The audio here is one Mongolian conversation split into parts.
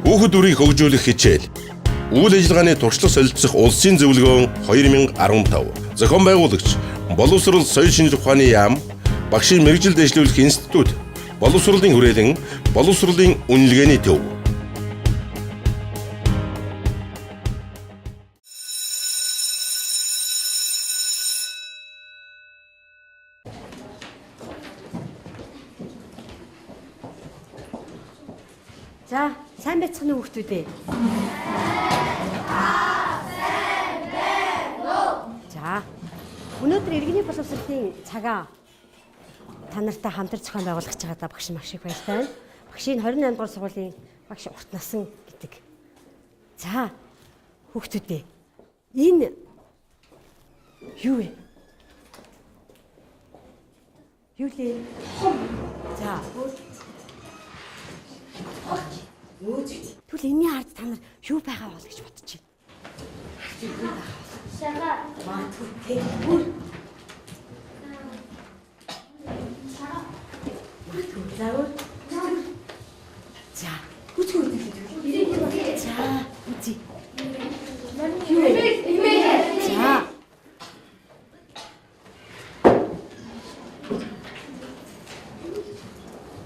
Хүүхэд бүрийг хөгжүүлэх хичээл. Үйл ажиллагааны туршлага солилцох улсын зөвлөгөөн 2015. Зохион байгуулагч Боловсрол соёл шинжлэх ухааны яам, багшийн мэргэжил дэвшлүүлэх институт, боловсролын хүрээлэн, боловсролын үнэлгээний төв. За, сайн байцгаана уу хүүхдүүд ээ. Сайн байна уу. За. Өнөөдөр иргэний боловсролын цагаа та нартай хамтар зохион байгуулах гэж байгаадаа багш маш их баяртай байна. Багшийн 28 дугаар сургуулийн багш урт насан гэдэг. За, хүүхдүүд ээ. Энэ юу вэ? Юу лээ? За, Тэгвэл энэний ард та нар юу байгаа бол гэж бодож байна? Юу байгаа бол? Шагаа. Магадгүй тэ бүр. Магадгүй за өөр. За, хүчгүй үзүүлээ. За, үзье. Юу вэ? За.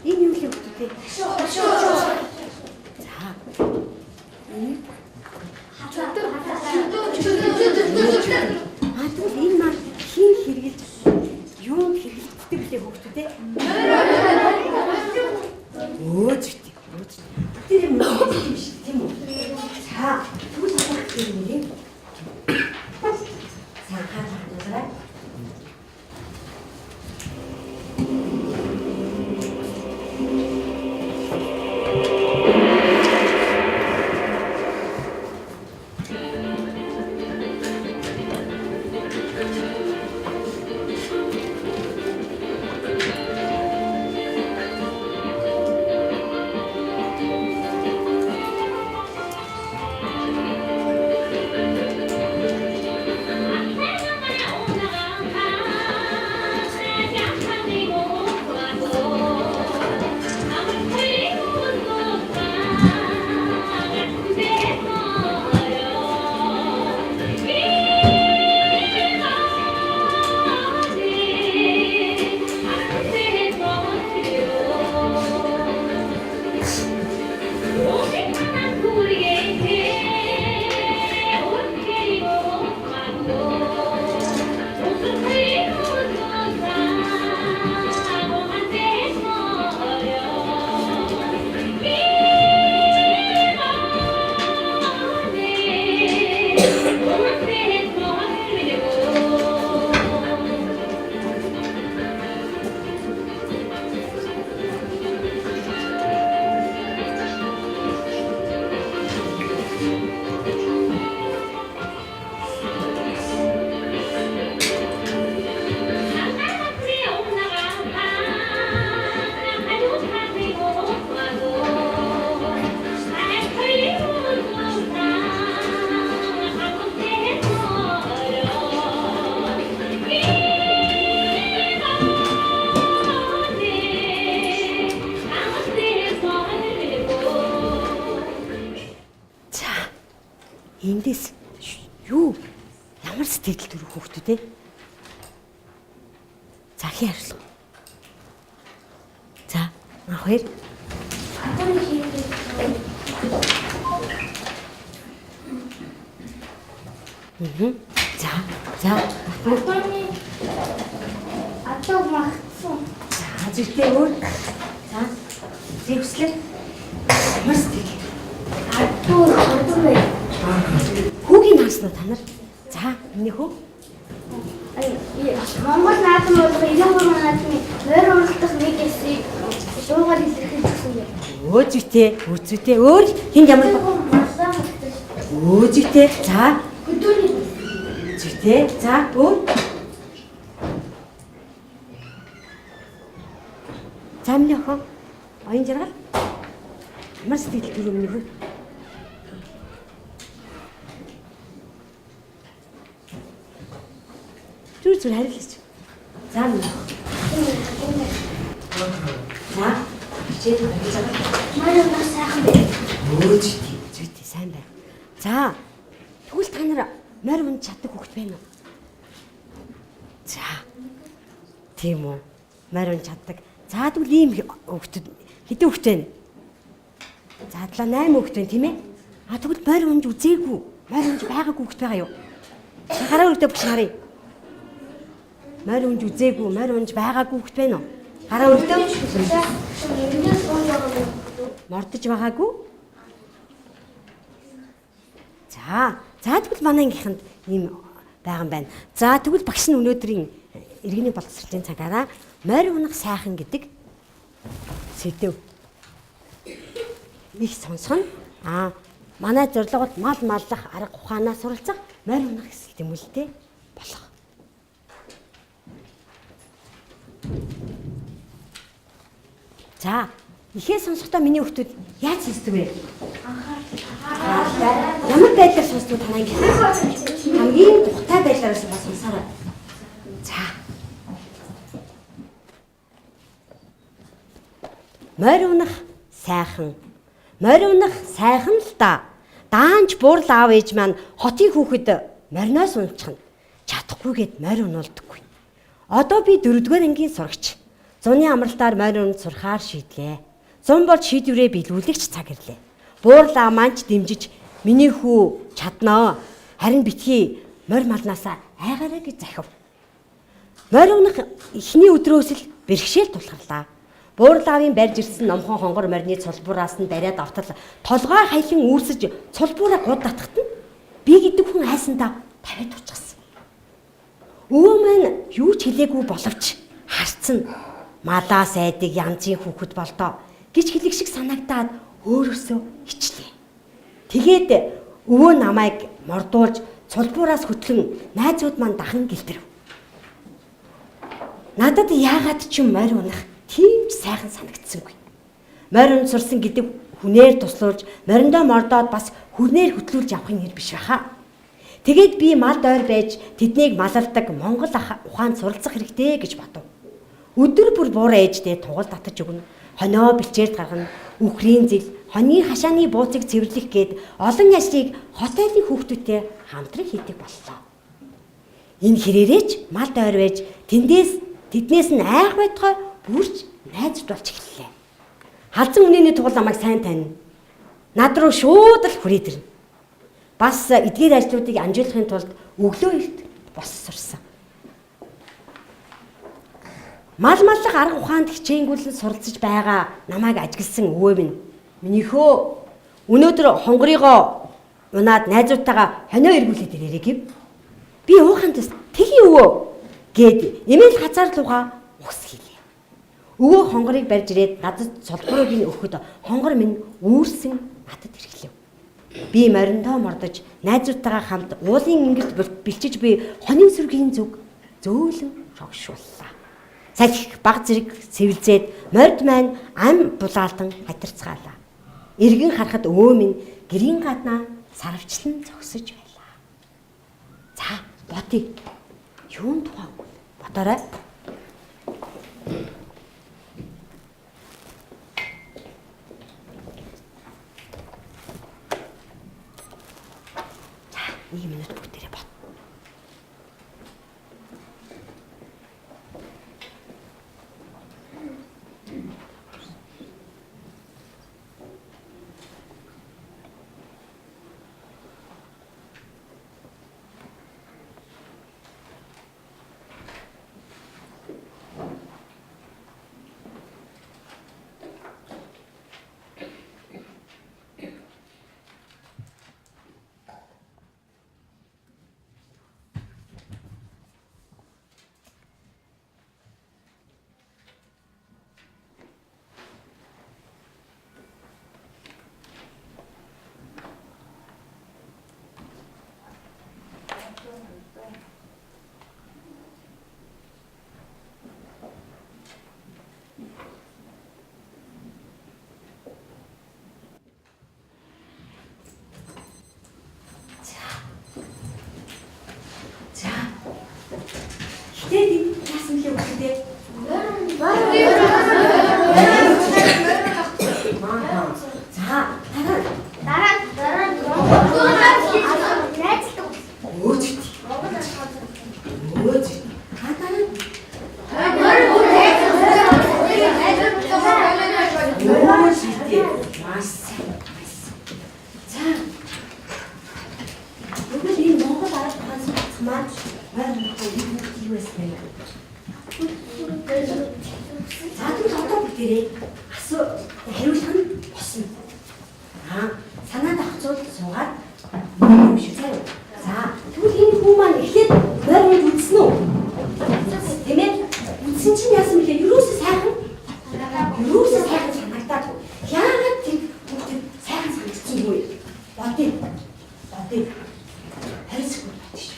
Энэ юу л үү? За. Энэ А тэгвэл энэ маань хэн хэрэгжилж юунд хэрэглэгддэг билээ хүүхдүүд ээ? Өө зүйтэй. Өө зүйтэй. Тэр юм юм шиг тийм үү? За, тэгвэл одоо тэр юм нэ. За, хаа хаа. За. Эндээс юу ямар сэтгэл төрөх хүүхдүүд ээ? За хин хариулах. За, анх хоёр. За, за. Адууны адуу магтсан. За, зүйтэй өөр. За. Зэвслэг. Ямар сэтгэл? Адуу адуу бай. Хүүгийн харсан уу та нар? За, миний хүү. Монгол наадам болох 93 наадмын морь уралдах нэг эсийг дуугаар илэрхийлж өгсөн юм. Өө зүйтэй, өө зүйтэй. Өөр хин ямар Маллаа магтаж. өө зүйтэй. За, Хөдөөний зүйтэй. За, өөр. За, миний охин. Оюун жаргал. Ямар сэтгэл төрөв миний хүү? Зүр зүр харилцаж. За, миний охин. За, хичээл харилцаж байгаа. Манай бас сайхан байв. Өө зүйтэй, зүйтэй сайн байна. За тэгвэл та нар морь унж чаддаг хүүхэд байна уу? За. Тийм үү? Морь унж чаддаг. За тэгвэл ийм хүүхэд хэдэн хүүхэд байна? За 7 8 хүүхэд байна тийм ээ? А тэгвэл морь унж үзээгүй, морь унж байгаагүй хүүхэд байгаа юу? Гараа өргөдөө багш харъя. Морь унж үзээгүй, морь унж байгаагүй хүүхэд байна уу? Гараа өргөдөө. Мордож байгаагүй. За, за тэгвэл манай ангийнханд ийм байгаа юм байна. За тэгвэл багш нь өнөөдрийн иргэний боловсролын цагаараа морь унах сайхан гэдэг сэдэв их сонсгоно. А манай зорилго бол мал маллах арга ухаанаа суралцах, морь унах эсэл тэмүүлэлтэй болох. За, ихээ сонсохдоо миний хүүхдүүд яаж сонсдог вэ? Анхааралтай. Ямар байдлаар сонсдог танаа ингэ? Хамгийн тухтай байдлаар сонсоорой. За. Морь унах сайхан. Морь унах сайхан л да. Даанч буурал аав ээж маань хотын хүүхэд мориноос унчихна. Чадахгүйгээд морь унуулдаггүй. Одоо би 4-р ангийн сурагч. Зуны амралтаар морь унаж сурахаар шийдлээ. Зун бол шийдвэрээ биелүүлэх ч цаг ирлээ. Буурал аав маань ч дэмжиж миний хүү чаднаа. Харин битгий морь малнаасаа айгаарай гэж захив. Морь унах эхний өдрөөс л бэрхшээл тулгарлаа. Буурал аавын барьж ирсэн номхон хонгор морины цулбуураас нь бариад автал толгой хаялан үүрсэж цулбуураа гуд татахад нь би гэдэг хүн айсандаа тавиад тучихсан. Өвөө маань юу ч хэлээгүй боловч харцсан малаа сайдыг янзын хүүхэд болдоо гэж хэлэх шиг санагдаад өөрөөсөө ичлээ. Тэгээд өвөө намайг мордуулж цулбуураас хөтлөн найзууд маань дахин гэлтрэв. Надад яагаад ч юм морь унах тийм ч сайхан санагдсангүй. Морь унж сурсан гэдэг хүнээр туслуулж мориндоо мордоод бас хүнээр хөтлүүлж явахын нэр биш байхаа. Тэгээд би мал дойр байж тэднийг малалдаг Монгол ухаанд суралцах хэрэгтэй гэж бодов. Өдөр бүр буураа ээждээ тугал татаж өгнө. Хонио бэлчээрд гаргана. Үхрийн зэл, хонийн хашааны бууцыг цэвэрлэх гээд олон ажлыг хот айлын хүүхдүүдтэй хамтран хийдэг боллоо. Энэ хэрээрээ ч мал дойр байж тэднээс нь айх байтугай бүрч найзууд болж эхэллээ. Халзан үнэний тугал намайг сайн танина. Над руу шууд л хүрээд ирнэ. Бас эдгээр ажлуудыг амжуулахын тулд өглөө эрт бос сурсан. Мал маллах арга ухаанд хичээнгүйлэн суралцж байгаа намайг ажигласан өвөө минь минийхөө өнөөдөр хонгорыгоо унаад найзуудтайгаа хонио эргүүлээд ирээрэй гэв. Би уухын тус тгий өвөө гээд эмээл хазаарлуугаа ухс хийлээ. Өвөө хонгорыг барьж ирээд надад цолборыг нь өгөхөд хонгор минь үүрсэн надад эрхлэв. Би мориндоо мордож найзуудтайгаа хамт уулын ингэрт бэлчиж би хонин сүргийн зүг зөөлөн шогшууллаа. Салхи баг зэрэг цэвэлзээд морд маань ам булаалдан хатирцгаалаа. Эргэн харахад өвөө минь гэрийн гаднаа сарвчлан зогсож байлаа. За бодъё. Юун тухай бодоорой. За 1 минут бүгдээрээ бод. байна. За тэгвэл одоо бүгдээрээ хариулах нь босно. Санаа давхцуул суугаад юм шиг заяа. За тэгвэл энэ хүн маань эхлээд морь унд үзсэн үү? Тийм ээ? Үзсэн чинь яасан бэлээ? Ерөөсөө сайхан санагдаагүй. Яагаад тэр хүүхдэд сайхан санагдсан юм бэ? Бодъё. 20 секунд бодъё шүү.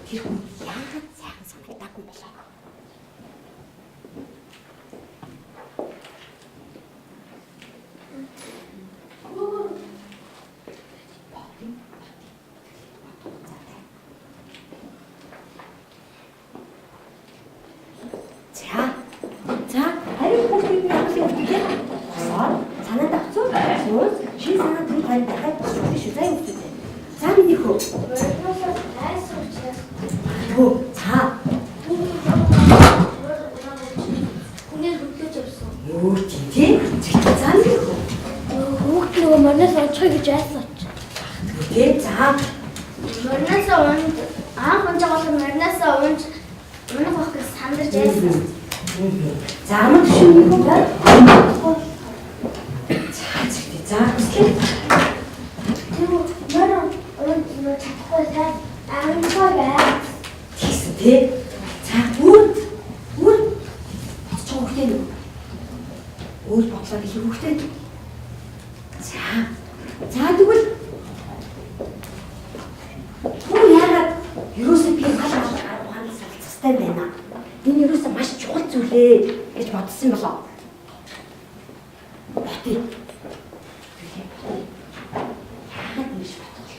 Тэр хүн яагаад сайхан санагдаагүй болоо? За, харин хүүхдүүд нь ямар хүүхдүүд босоод санаа давцуу сууж шин санаа түр харин дахиад босох шүү. За хүүхдүүд. За миний хөө. Айсан учраас. Хөө. За. Хүнээр хөдлөж явсан. Юу тийм. За миний хөө. Хүүхд нөгөө мориноос унчихъя гэж айсан учраас. Тийм. За. Мориноос унж анх унж байгаа болохоор мориноос унж унах байх гэж сандарч айсан. За мөн шүн хөө. За зэгтээ. За хүслээ. Тэр морь унж чадахгүй сайн амжаа бай. Тэгсэн тий. За өөр бодож байгаа хүүхдээ нэг. Өөр бодлоо бих хүүхдээ. За. За тэгвэл түр яагаад ерөөсөө би мал ухаанаас суралцах хэрэгтэй байна. Энэ ерөөсөө маш чухал зүйлээ гэж бодсон болоо. Бодъё. Яагаад ингэж бодох вэ?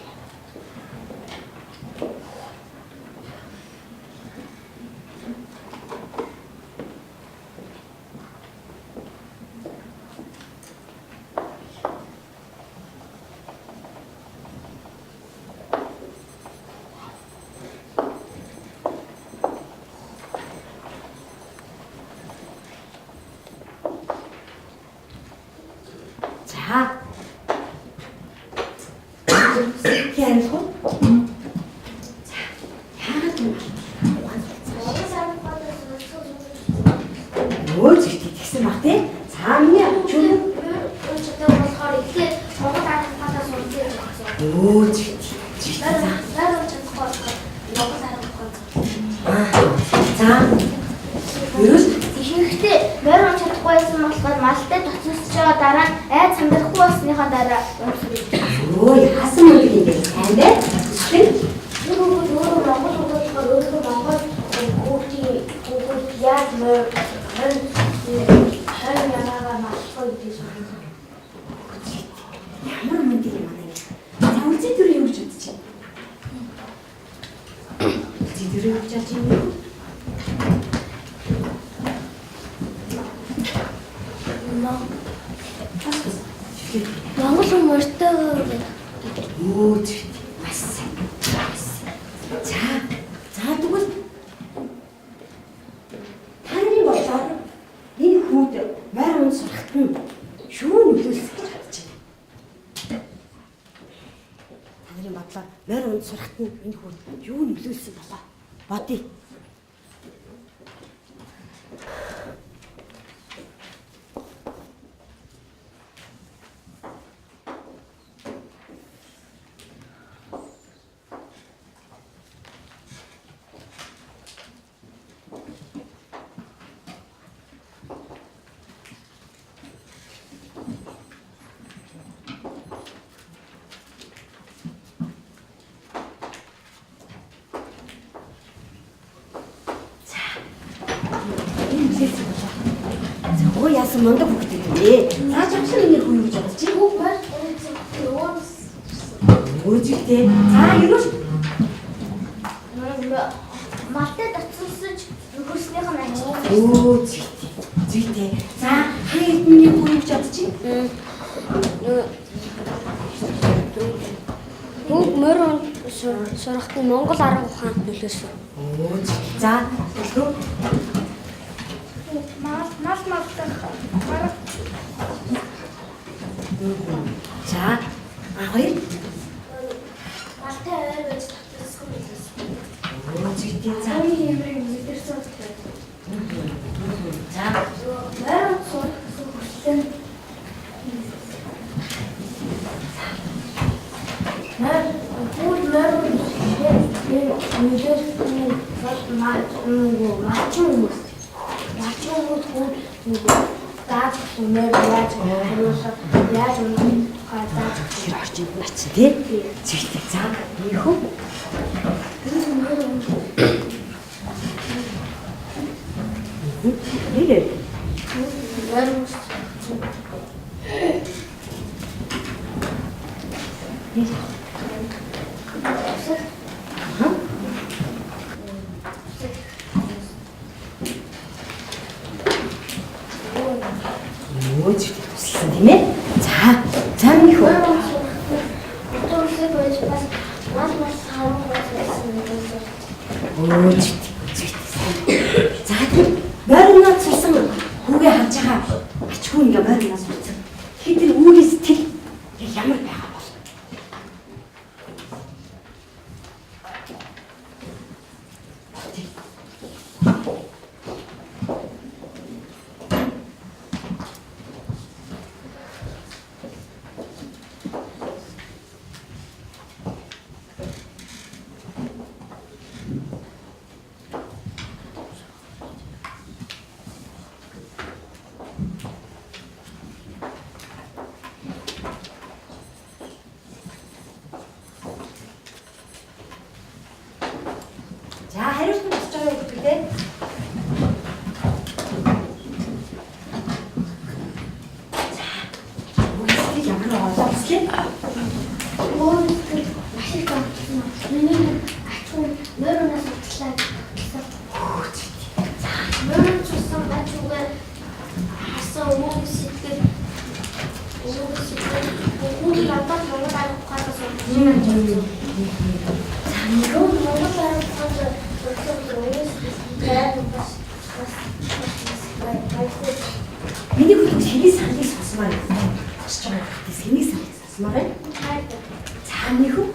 За. Яагаад вэ? За. Яагаад юм ухаан суралцах? Өө зэгтээ тэгсэн баг тий. За миний чүн унж чаддаг болохоор эхлээд Монгол арга ухаанаас суралцъя гэж бодсон. Өө зэгтээ. За. Морь унж чадахгүй болохоор Монгол арга ухаан. За. Ерөөс Ихэнхдээ морь унж чадахгүй байсан болохоор малтай тоцсож байгаа дараа нь айд сандрахгүй болсныхаа дараа унж. Өө яасан юм бэ ингэ сайн бай. Тэр Тэр хүүхэд өөрөө Монгол хүүхэд болохоор өөрөө Монгол хүүхдийн хүүхэд яаж морь 20 яагаа малахгүй гэдэг сонсон. Ямар мөндөг юм аа. За үлзий төрөө юу гэж бодож байна? Үлзий төрөө юу гэж бодож байна? Монгол хүн морьтой гэдэг. Өө зүйт. Маш сайн. За. За тэгвэл та нарын бодлоор энэ хүүд морь унд сурахт нь юу нөлөөлсөн гэж бодож байна? Та нарын бодлоор морь унд сурахт нь энэ хүүд юу нөлөөлсөн болоо? Бодъё. За өө яасан мундаг хүүхдүүд юм бэ? За жавхлан миний хүү юу гэж бодож байна? Хүүх морь унж Өө зүйтэй. За ерөөс малтай тоцсож нөхөрснийх нь ажил. Өө зүйтэй. Зүйтэй. За хаа миний хүү юу гэж бодож байна? Хүүг морь сурахт нь Монгол арга ухаанд нөлөөлсөн. Өө зүйтэй. За төлөө Мал мал малтах арга За а хоёр малтай ойр байж тоцсох нөлөөлсөн. Өө зүйтэй. За Хамгийн хэмрэг мэдэрсэн Малчин хүмүүс. Малчин хүмүүс нөгөө дааж морь яаж хариулах, яаж унах тухай зааж тэр орчинд нь очив тий. Зүйтэй. За, минийхүү. Нэрээ. Морь Нэр. Өө зүйтэй тусалсан тийм ээ. За, за минийхүү. Өтөрсөг байж бас мал мал харах байсан юм. Өө зүйтэй. Зүйтэй. За тэр мориноо цусан хүүгээ харж байгаа ач хүү ингээ мориноо сурцсан. Тэгэхээр тэр үүгийн сэтгэл яг ямар байгаа бол? За хариулт нь босч байгаа юу гэдэг. За. Үүсэл ямар байгаа вэ? Өвөө маш их догтлоо. Миний ач хүн моринаас утлаа. За морин цусан ач хүүгээ харсан өвөө сэтгэл хүүг надад Монгол арга ухаанаас сурсан. За минийхүү. Монгол арга ухаанаас сурсан өвөө сэтгэл бас бас бас Миний хүү хэний саналыг сонсомоор байна. Босч байгаа хүүхдээс хэний саналыг сонсомоор байна. За минийхүү.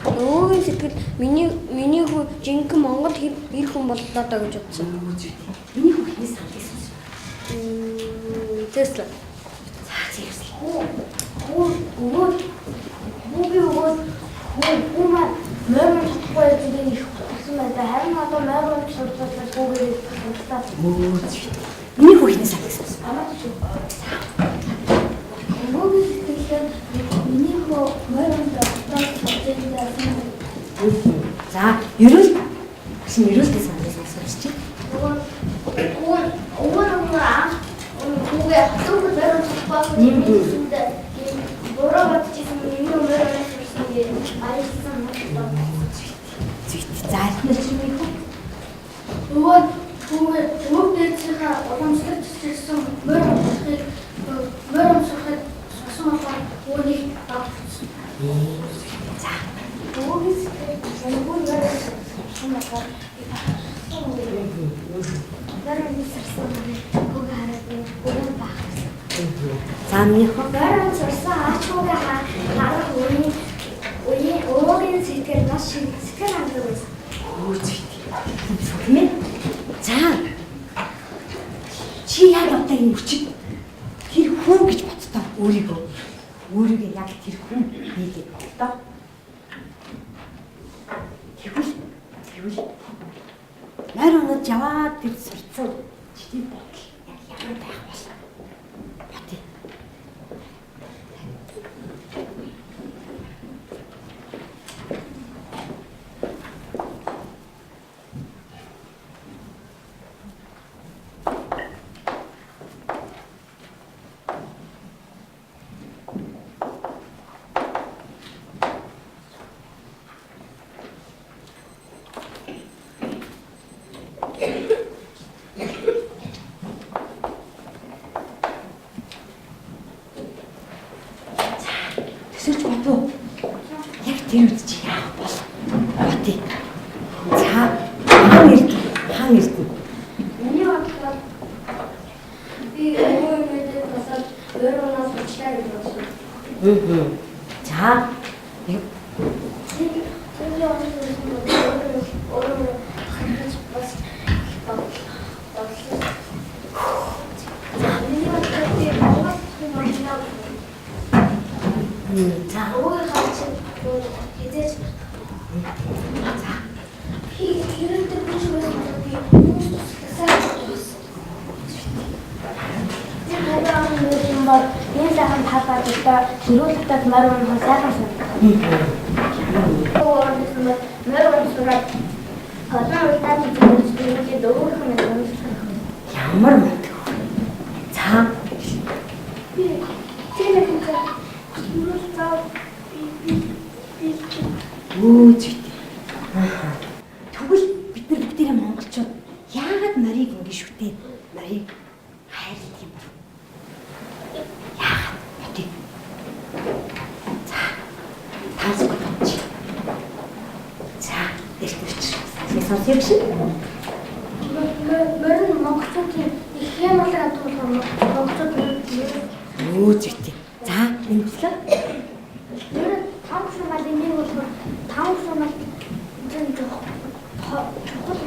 Өвөөгийн сэтгэл миний хүү жинхэнэ Монгол хэр хүн боллоо доо гэж бодсон. Зүйтэй. Миний хүү хэний саналыг сонсомоор. Тесла. За зэрэг. Хүү өвөө хүүгийн өвөө хүү маань морин чадахгүй зүйлийг их болсон байна. Харин одоо морин сурталчилж хүүгээ худалдаа. Өө зүйтэй. Миний хүү хэний саналыг сонсомоор. Амаач шүү. Өвөөгийн сэтгэлээр миний хүү морин догтлоо. За, ерөөл багш нь ерөөлтэй саналыг сонсомоор чи. Өвөө өвөө нөгөө анх хүүгээ хатууг морин чадахгүй юм гэсэндээ буруу бодчихсон миний морин сурсан гэж баярлсан юм. Зүйтэй. За, альтнаар чи миний хүү. Өвөө хүүгээ өвөг дээдсийнхаа уламжлалт чиглэсэн морь өмсөхийг морь өмсөхийг сурсан болохоор үүнийг давтсан. За, Өвөөгийн сэтгэл өвөө морь сурсан болохоор морь өмсөрсөн хүүгээ хараад өвөө баахсан. За миний хүү. Морь сурсан ач хүүгээ харах үеийн үеийн өвөөгийн сэтгэл маш сэтгэл хангалуун байсан. Өө зүйтэй. Тийм ээ. За. Чи яг одоо энэ мөчид тэр хүн гэж боддоо өөрийгөө. Өөрийгөө яг тэр хүн би гэж боддоо. Тэгвэл морь унаж яваад тэр сурцсан чиний бодол яг ямар байх бол? Бодъё. Төсөөлж бодов. Яг тэр үед чи яах бол? Бодъё. За, хаан эрдэнэ, хаан эрдэнэ. Миний бодлоор би өвөө мэдээ босоод морь унаас учлаа гэж бодсон. За, Тэр онцлог өөрөө хангаж бас бодлоо. За миний бодлоор би Монгол хүн болно. За, Өвөө харж хизээж За. Хэрэг дээр биш байсан бол би хүмүүс туслах сайн байсан. Тэр морин юм бол энэ сайхан тал газартай эрүүл хатад морь унах сайхан санагдав. Ямар морь унах сураад олон улаан зүйлүүд өөрөх нь унах. Ямар мундаг. За. Би тэр нэг юм заа би би Өө зүйтэй. Аа. Тэгвэл бид нар бүгдээрээ монголчууд яагаад морийг ингэ шүтээд морийг хайрладаг юм бэ? Яагаад? Окей. За. Тансаг бодчих. За, эртэрч. Сонсъё гэж. Морь нь монголчуудын их хямралаг амт болохоор монголчууд Өө зүйтэй. За, энэ төлөө. морь там шумал нэг болохоор там шумал зэн жоох чухал.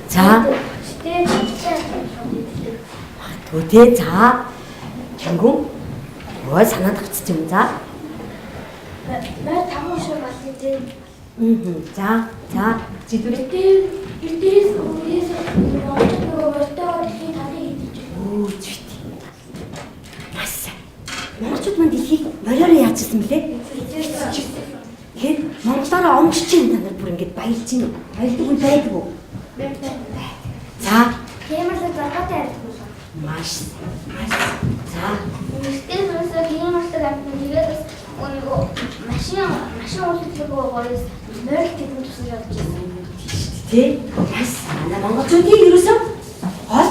За. Магадгүй те. За. Чингүн. Өө санаад авчихсан юм. За. Морь там шумал зэн. За. За. Зэдвэрээ. Эрдээс өвөөс монголчууд нөгөө морьтойгоо дэлхийн талыг идэж. Өө зүйтэй. Маш сайн. Монголчууд маань дэлхийг мориороо яажсан бэлээ? Тэгэхээр монголоороо омжиж чинь та нар бүр ингэж баялж чинь. Баялдаг хүн байдаг уу? За. Хямралаг заргаатай амьд болоо. Маш маш. За. Эрдээс өвөөс хямралаг амт нь тэгээд бас нөгөө машин үйлдвэрлэх гоёс морь тэдэнд тусаж явж байсан. Тэ? Маш сайн. Манай монголчуудын ерөөсөө гол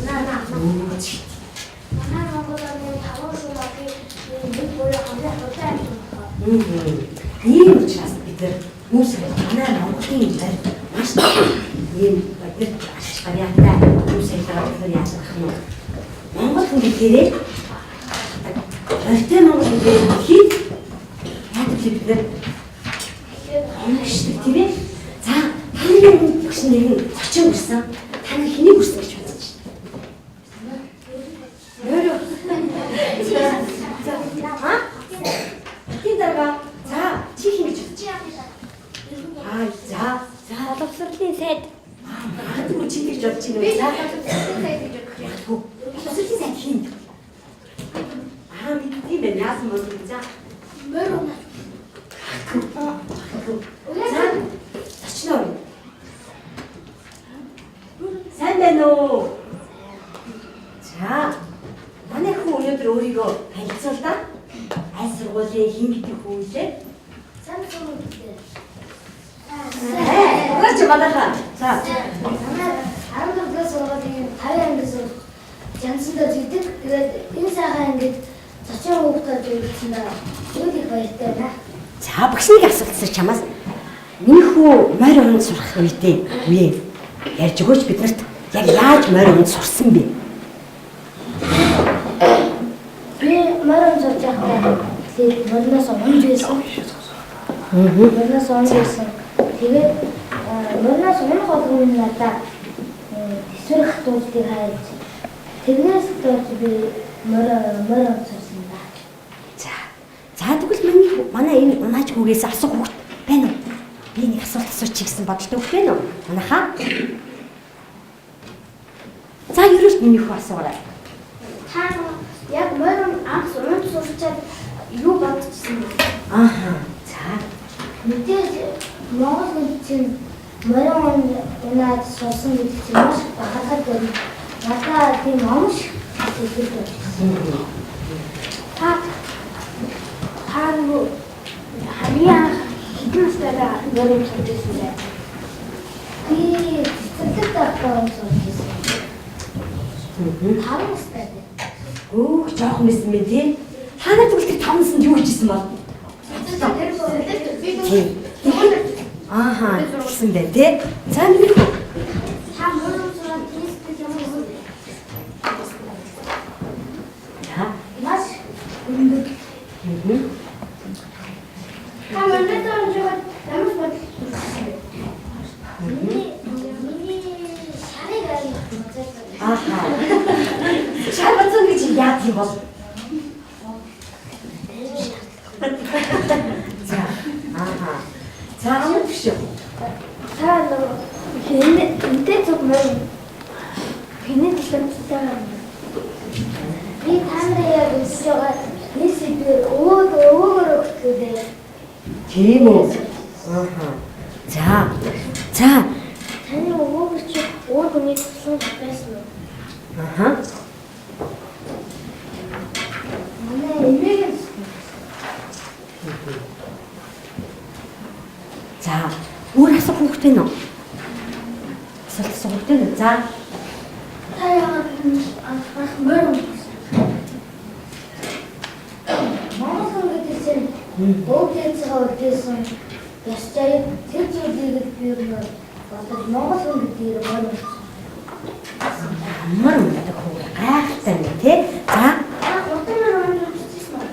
На на. Өө зүйтэй. Манай Монгол орны таван шумагийн нэг буюу хамгийн хурдан амьд болохоор. Ийм учраас бид нар хүмүүс манай Монголын морь маш ийм бодит ач гавьяатай хүмүүс соёлоор бид нар яаж авах нь Монгол хүн гэхээрээ морьтой Монгол гэхээр дэлхийд яадаг бид нар омгшдаг тийм ээ. За та нарын багш нэгэн зочин хүрсэн. Та нар хэнийг хүрсэн гэж бодож байна? Морь. За аа? Батын дарга. За чи хин гэж бодож байна? Аа за за Боловсролын сайд. Магадгүй чи гэж бодож байна уу? За Боловсролын сайд гэж бодож байна. магадгүй. Боловсролын сайд хин? Аа мэддэм байх. Яасан бол за. Морь унах. Магадгүй. За зочноо. Сайн байна уу? За. Манай хүү өнөөдөр өөрийгөө танилцуулаа. Аль сургуулийн хэн гэдэг хүү лээ? Сайн уу гэдэг. Угаач манайхаа. За. Манай 14 дугаар сургуулийн 50 ангиас янзандаа зүйдэг. Тэгээд энэ сайхан ангид зочин хүүхдүүд ирсэн даа. Юу их баяртай байна. За багш нэг асуулт асууж чамаас. Миний хүү морь унд сурах үедээ үе ярьж өгөөч биднэрт яг яаж морь унд сурсан бэ? Би морь сурч байхдаа тэгэхээр мориноос унж байсан. Мориноос унж байсан. Тэгээд мориноос унах болгоно надаа тэсвэр хатуултыг хайж тэрнээс доош би морь морь сурсан да. За. За тэгвэл миний манай энэ унаач хүүгээс асуух хүүхэд байна уу? Би нэг асуулт асуучих гэсэн бодолтой хүүхэд байна уу? Манайхаа. За ерөөс миний хүү асуугаарай. Та яг морь анх унж сурчаад юу бодчихсон бэ? Ааха. За. Мэдээж Монгол хүн чинь морин унаад сурсан гэдэг чинь маш бахархаад байна. Надаа тийм ом шиг сэтгэл байсан. Та та нөгөө хамгийн анх хэдэн настай морин сурч байсан бэ? Би цэцэрлэг давтаа сурч байсан. 5 настай. Өөх жоохон байсан мэн тий. Та нар тэгвэл тэр 5 наснд юу хийжсэн бол? Тийм. Ааха, тэгсэн байх тий. За миний хүү. Та морин сураад сэтгэл ямар вэ? За. Маш өндөр. Та морин сурж байгаад ямар бодол төрсөн бэ? Миний шарыг аяа бодсон. Ааха. Шар бодсон гэж яад юм бол? Тийм үү? Ааха. За. За. Таны өвөг чи өөр хүний тусламж байсан уу? Аха. Манай эмээг нь За. Өөр асуух хүүхдээ нөө? Асуулт асуух хүүхдээ нөө? За. Та яагаад анх морь унасан? Монгол хүн гэдэг чинь өвөг дээдсээ үлдээсэн ёс жаяг тэр зүйлийг л би ер нь бодож Монгол хүн гэдгээр морь унасан. Ямар мундаг хүү гайхалтай юм тий. За. Та хурдан морь унаж үзсэн үү?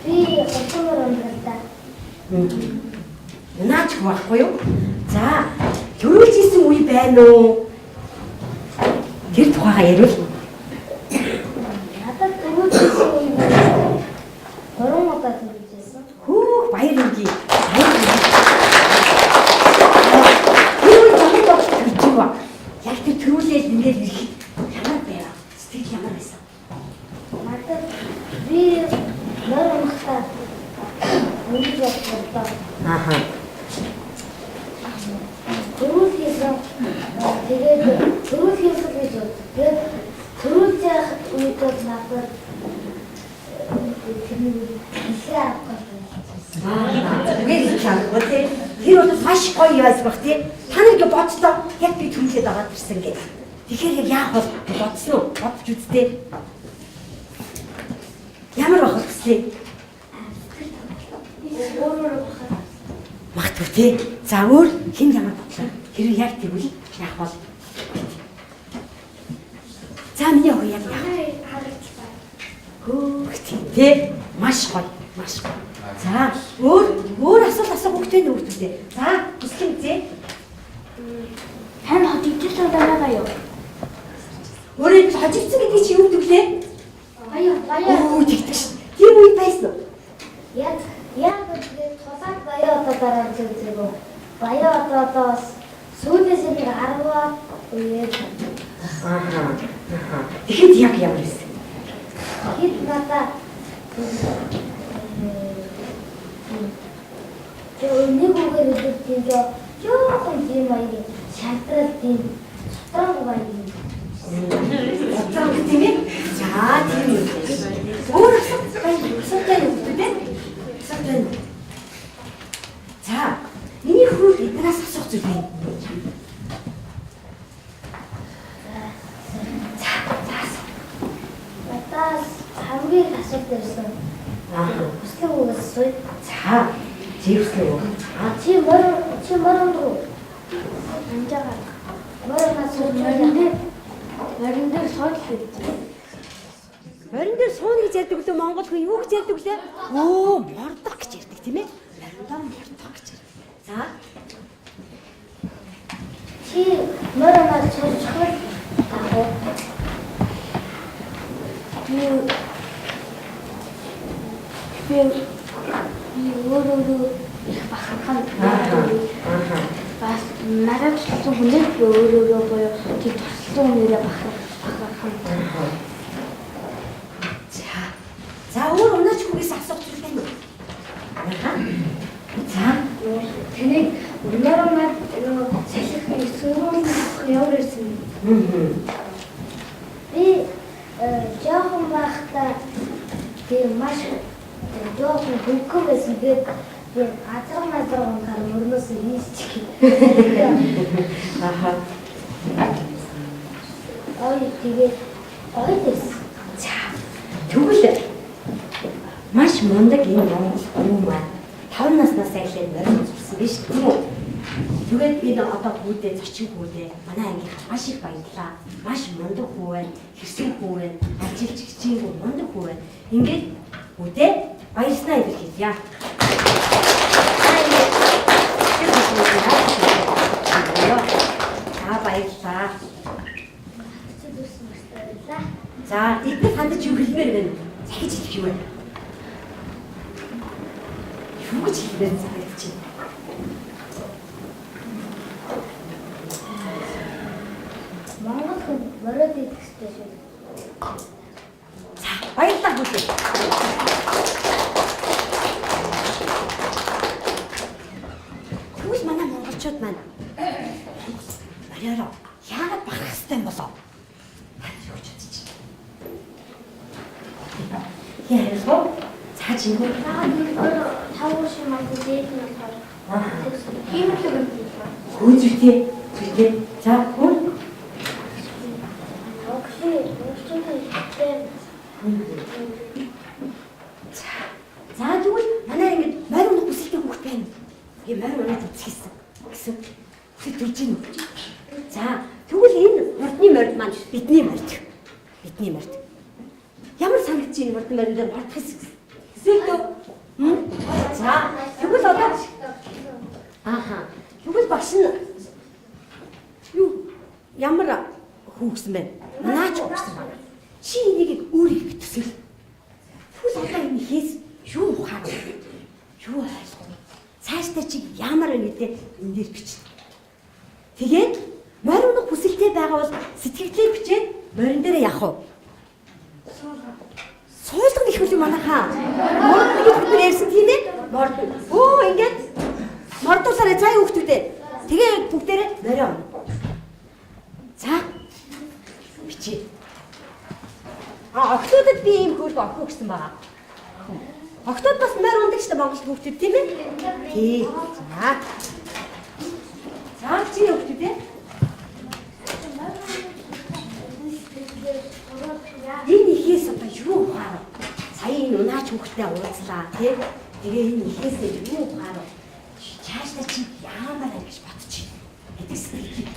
Би хурдан морь ундаг. Наач хүү байхгүй юу? За. Төрүүлж исэн үе байна уу? Тэр тухайгаа ярил. Надад төрүүлж исэн үе байна. 3 удаа төрүүлж исэн. Хөөх баяр хүргэе. Баяр хүргэе. Тэр үед ямар бодол төрж ив? Яг тэр төрүүлээд ингээд ирэхэд ямар байв? Сэтгэл ямар байсан? Надад би морь унахдаа ингэж бодлоо. Ааха. Төрүүл хийсэн. Тэгээд төрүүл хийсэн гэж бод. Тэгээд төрүүлж явах үед бол надад тэрний хэлээ авах гэж Аа. Үгээр их авахгүй тий. Тэр бол маш гоё яас бах тий. Та нар ингэ бодлоо. Яг би төрүүлээд аваад ирсэн гэж. Тэгэхээр яг яах бол бодсон уу? Бодож үзтээ. Ямар байх вэ гэслээ? Өөр өөр бахад. Магадгүй тий. За өөр хэн ямар бодлоо? Хэрвээ яг тэгвэл яах бол? За миний охин яг яах? Харагдлаа. Хөөх тий. Тий. Маш гоё. Маш гоё. За өөр өөр асуулт асуух хүүхдээ нь хүүхдүүдээ. За хүсэл зээ. Тань хожигдсон байгаа юу? Өөрөөр хэлбэл хожигдсон гэдэг чи юу гэдэг лээ? Баяа баяа. Өө тэгдэг шин. Тийм үе байсан уу? Яг яг тэгээд тулаад баяа одоо дараа үзээгүй. Баяа одоо одоо бас сүүлээс нэг 10-аад үеэр Ааха. Ааха. Тэгэхэд яг ямар байсан? хэд надаа тэр нэг үгээр хэлбэл тийм жоохон тийм маягийн шантрал тийм сутраг маягийн Бодлоо тийм ээ? За тийм үү. Өөр асуулт байна. Асуулт байна үү дээ? Асуулт байна. За миний хүү эднээс асуух зүйл байна. За за асуу. надаас хамгийн их асуулт ирсэн. Ааха. Хүслэг үгээс асууя. За зэвслэг үг. Чи морь чи морь ундаг уу? Амжаагаар. Морь унаад сууж Морин дээр морин дээр сууж гэж. Морин дээр сууна гэж ярьдаг лөө Монгол хүн юу гэж ярьдаг лээ? Өө мордох гэж ярьдаг тийм ээ? Мориндоо мордох гэж ярьдаг. За Чи морь унаад сууж хөл дагуу. Би би би өөр өөрөө их бахархан. Ааха. Бас надад тусалсан хүнээс би өөр өөрөө буюу тийм тусалсан хүнээрээ бахархан. За. За өөр унаач хүүгээс асуух зүйл байна уу? Ааха. За Таныг морь унаад нөгөө салхи сөрөг ямар ирсэн бэ? Би жоохон байхдаа тийм маш жоохон хөнгөн байсан. Тэгээд би газар мазар унахаар мөрнөөс хийсчих. Ааха. Ой тэгээд гоё дэс. За. Тэгвэл маш мундаг энэ Монгол хүү маань 5 наснаас эхлээд морин сурсан биш тийм үү? Тэгээд энэ одоо хүүдээ зочин хүүдээ манай ангийнхаа маш их баярлаа. Маш мундаг хүү байна, хэрсэн хүү байна, ажиллаж хичээнгүй мундаг хүү байна. Ингээд хүүдээ баярснаа илэрхийлье. За баярлалаа. За эдгээр хандаж юу хэлмээр байна? Захиж хэлэх юу вэ? Юу гэж хэлмээр санагдаж байна? Монгол хүн мороод идэх ёстой шүү. За баярлалаа хүүхдээ. Ойлгох уу? За жинхэнэ. Яагаад гэвэл тавгүй шиг манд дээд нь болохоор хиймэл юм. Хөөзүйтэй. Зүйтэй. За хүн. За тэгвэл манай ингэж морь унах хүсэлтэй хүүхэд байна. Би морь унаад үзчихсэн гэсэн хүсэл төрж байна. За тэгвэл энэ хурдны морь маань бидний морь. Бидний морь. Ямар санагдаж байна хурдны морин дээр мордох хэсэг. Хэсэг дөө. За тэгвэл одоо ааха. Тэгвэл багш нь юу ямар хүүгсэн бэ? Наач хүүгсэн байна. Чи энийг өөрийг төсөөл. Тэгвэл одоо энэ хийс юу ухаар вэ? Юу ойлгох вэ? Цаашдаа чи ямар байна гэдэг энэ дээр бичнэ. Тэгээд морь унах хүсэлтэй байгаа бол сэтгэлдээ бичээд морин дээрээ явах уу? Суулгана гэх юм манайхаа. Мордно гэж бид нар ярьсан тийм ээ? Мордно. Өө ингээд мордуулаарай заа хүүхдүүдээ. Тэгээ бүгдээрээ морио. За бичээ. А охтуудад би ийм хөөрхөн охин өгсөн байгаа. Охтууд бас морь ундаг шүү дээ Монгол хүүхдүүд тийм ээ? Тий. За. За чи хүүхдүүд ээ. Энэ ихээс одоо юу ухаарав? Сая энэ унаач хүүхдээ уулзлаа тий. Тэгээ энэ ихээс юу ухаарав? Чаашдаа чи яамаар байна гэж бодчих. Гэдэг сэтгэл.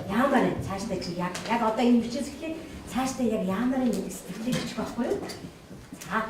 Яамаар байна? Цаашдаа чи яг одоо энэ бичээс эхлээд цаашдаа яг яамаар байна гэдэг сэтгэлээ бичих байхгүй юу? За.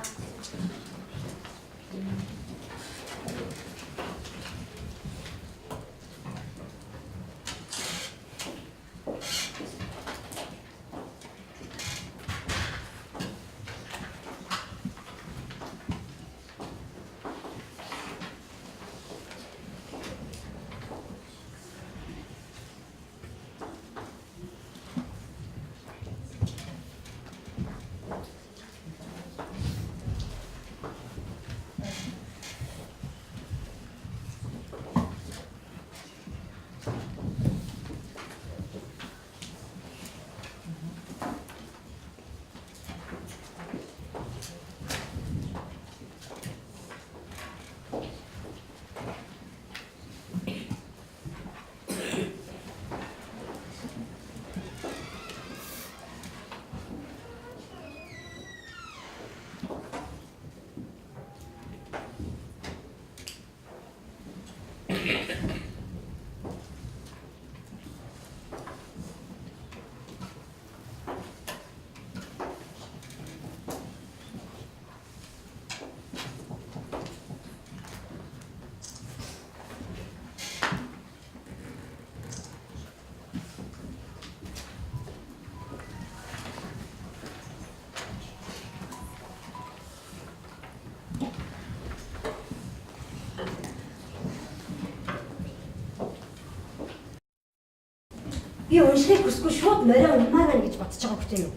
Би уншихыг хүсэхгүй шууд морио унмаар байна гэж бодож байгаа хүүхдээ юу?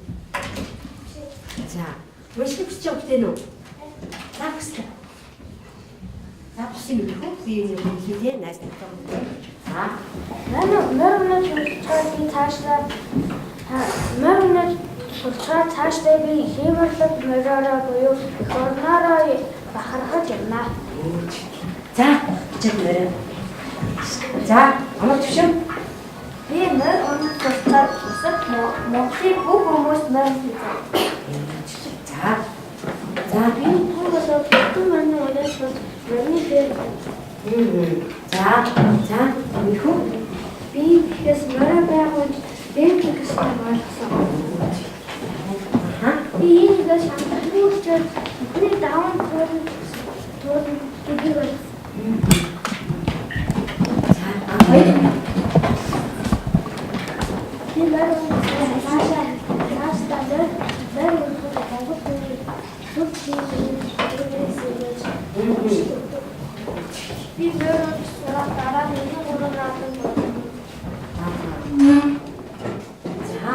За, уншихыг хүсэж байгаа хүүхдээ нүү? За хүслээ. За бус юм хөө? Би энэ юм хийе найз нөхдөд. За. Морь унаж сурчгаа би цаашдаа морь унаж сурчгаа цаашдаа би хиймэрлэг мориороо буюу эх орноороо бахархаж явна. За, бичээд морио. За, амар төвшин. Би морь унах сурчаар бусад Монголын бүх хүмүүс морь хийдэг. За. За, би түүнээс бүтэн морины унаж сурч морины дээр. За, за, энэхүү би гэхээс морио байгуулж бэнт гэсэн ойлгосон. Би энэс шамтахны хүчээр бүхний даван туулна гэдгийг ойлгосон. За, хоёр. Би морь цаашаа цаашдаа морь унахад Монгол хүний сүр хиймээс ирж би морь унах сурах дараа нь 93 наасан болно. За.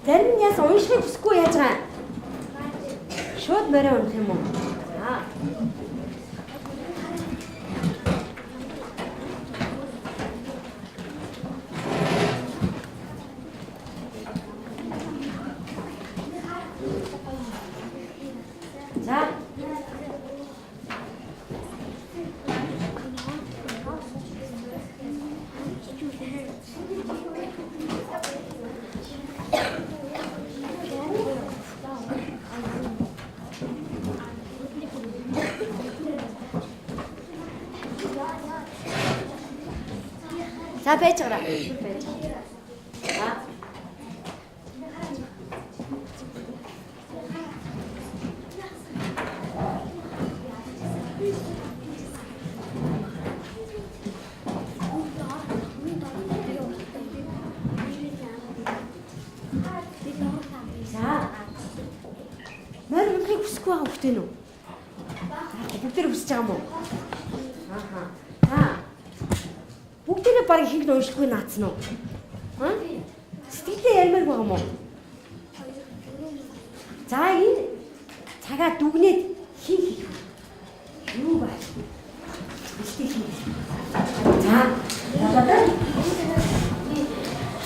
Зарим нь яас уншихыг хүсэхгүй яаж байгаа юм? Шууд морио унах юм уу? За. За. За байж байгаарай. Байж байгаа. За. За. Морь унахыг хүсэхгүй байгаа хөхтэй нүү? За бүгдээр хүсэж байгаа юм уу? Ааха. За. Бүгдээрээ баг ихэнх нь уншлахгүй наацсан уу? Аа? Сэтгэлдээ ярмаар байгаа юм уу? За энэ цагаа дүгнээд хин хийх вэ? Юу ба? Бэлтгэл хийх. За, болоод.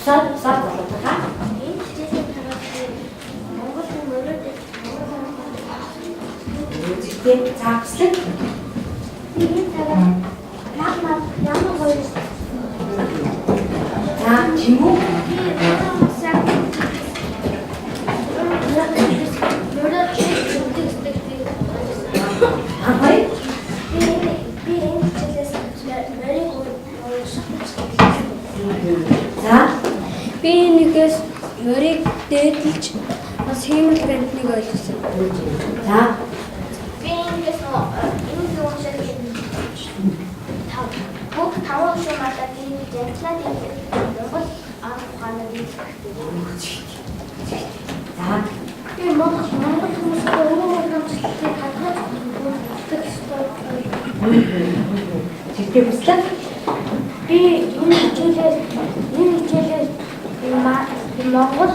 Сар сар болоод та. Энэ хичээлийн цагаас би Монгол хүн морин Үзэгтэй за хүслэг. Би энэ цагаас наад наад ямар гоё За, чимүү. би сайн морин чимдэг би А хоёр. би энэ хичээлээс морийг унших гэж За, Би нэгээс морийг дээдэлж бас хиймэл амьтныг ойлгосон. За, Би эндээс энэ уншаад тав бүх таван шумаалаа би жантлаад Монгол арга ухаанаар биелэх. За, Би Монгол Монгол хүмүүсээ өвөө уламжлалтыг хадгалж бүртгэх ёстой. Чигтэй хүслэг. Би энэ хичээлээс Монгол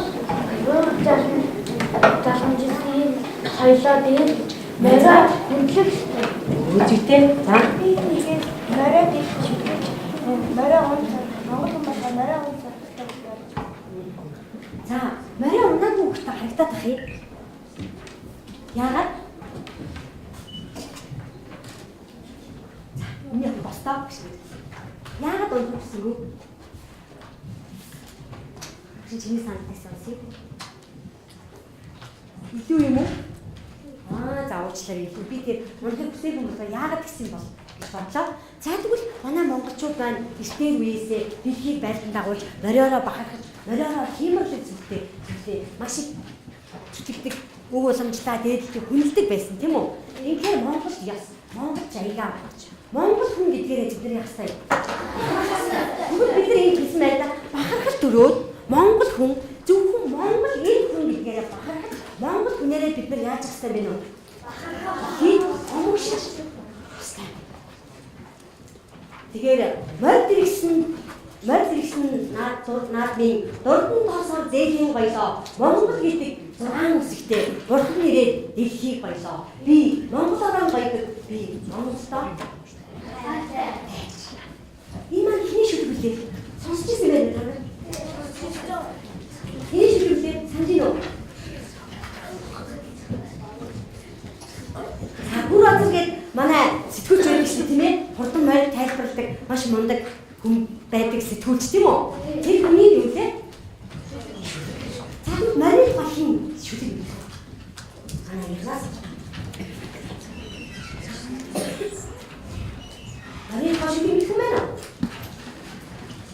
өвөө залхамжилтын соёлоо дээдэлж морио хүндлэх ёстой. Үзэгтэй. За, Би нэгээс морио дээдэлж морио унах Монгол хүмүүс морио унах хэрэгтэй гэж бодож. За, морио унаагүй хүүхдээ харагдаад ах юм. Яагаад? За, миний бостоо гэж. Яагаад унах хүсэнгүй? Чи чиний саналыг сонсъё. Илүү юм уу? Аа, за уучлаарай. Илүү би тэр унахыг хүсээгүй юм болоо яагаад гэсэн бол гэж бодлоо. За тэгвэл манай монголчууд маань эртээр үеэсээ дэлхийг байлдан дагуулж мориороо бахархаж, мориороо хиймэрлэг зүйлтэй маш их зүтгэдэг, өг уламжлаа дээдэлдэг, хүндэлдэг байсан тийм үү? Инхээр Монгол ёс, Монгол жаягаа болж, Монгол хүн гэдгээрээ бид нар яах ёстой юм? Тэгвэл бид нар энэ хэлсэн байдлаа бахархал төрөөд Монгол хүн зөвхөн Монгол энэ хүн гэдгээрээ бахархаж Монгол хүнээрээ бид нар яаж ах ёстой юм бэ нүү? Хий омогшиж ёстой. Тэгэхээр морь дэрэгсэн наад наадмын дурдан тоосоор зээлийн гоёлоо Монгол гэдэг 6 үсэгтэй бурхан нэрээр дэлхийг гоёлоо. Би Монгол орон гоёдог. Би Монголдоо. Энэ маань хиний шүлэг билээ? Сонсч ирсэн байх та нар? Хиний шүлэг билээ? Санаж байна уу? За, Гүр Азар гээд манай сэтгүүлч байдаг шүү тийм ээ? Хурдан морь тайлбарладаг маш мундаг хүн байдаг сэтгүүлч тийм үү? Тэр хүний юу лээ? За, морины тухай хин шүлэг юм. Манай ихнаас. Морины тухай шүлэг мэдэх юм байна уу?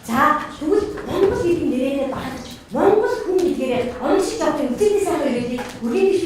За, тэгвэл Монгол гэдэг нэрээрээ бахархаж Монгол хүн гэдгээрээ онцлог авах үзэгдээ сайхан ирээдийг үргэлж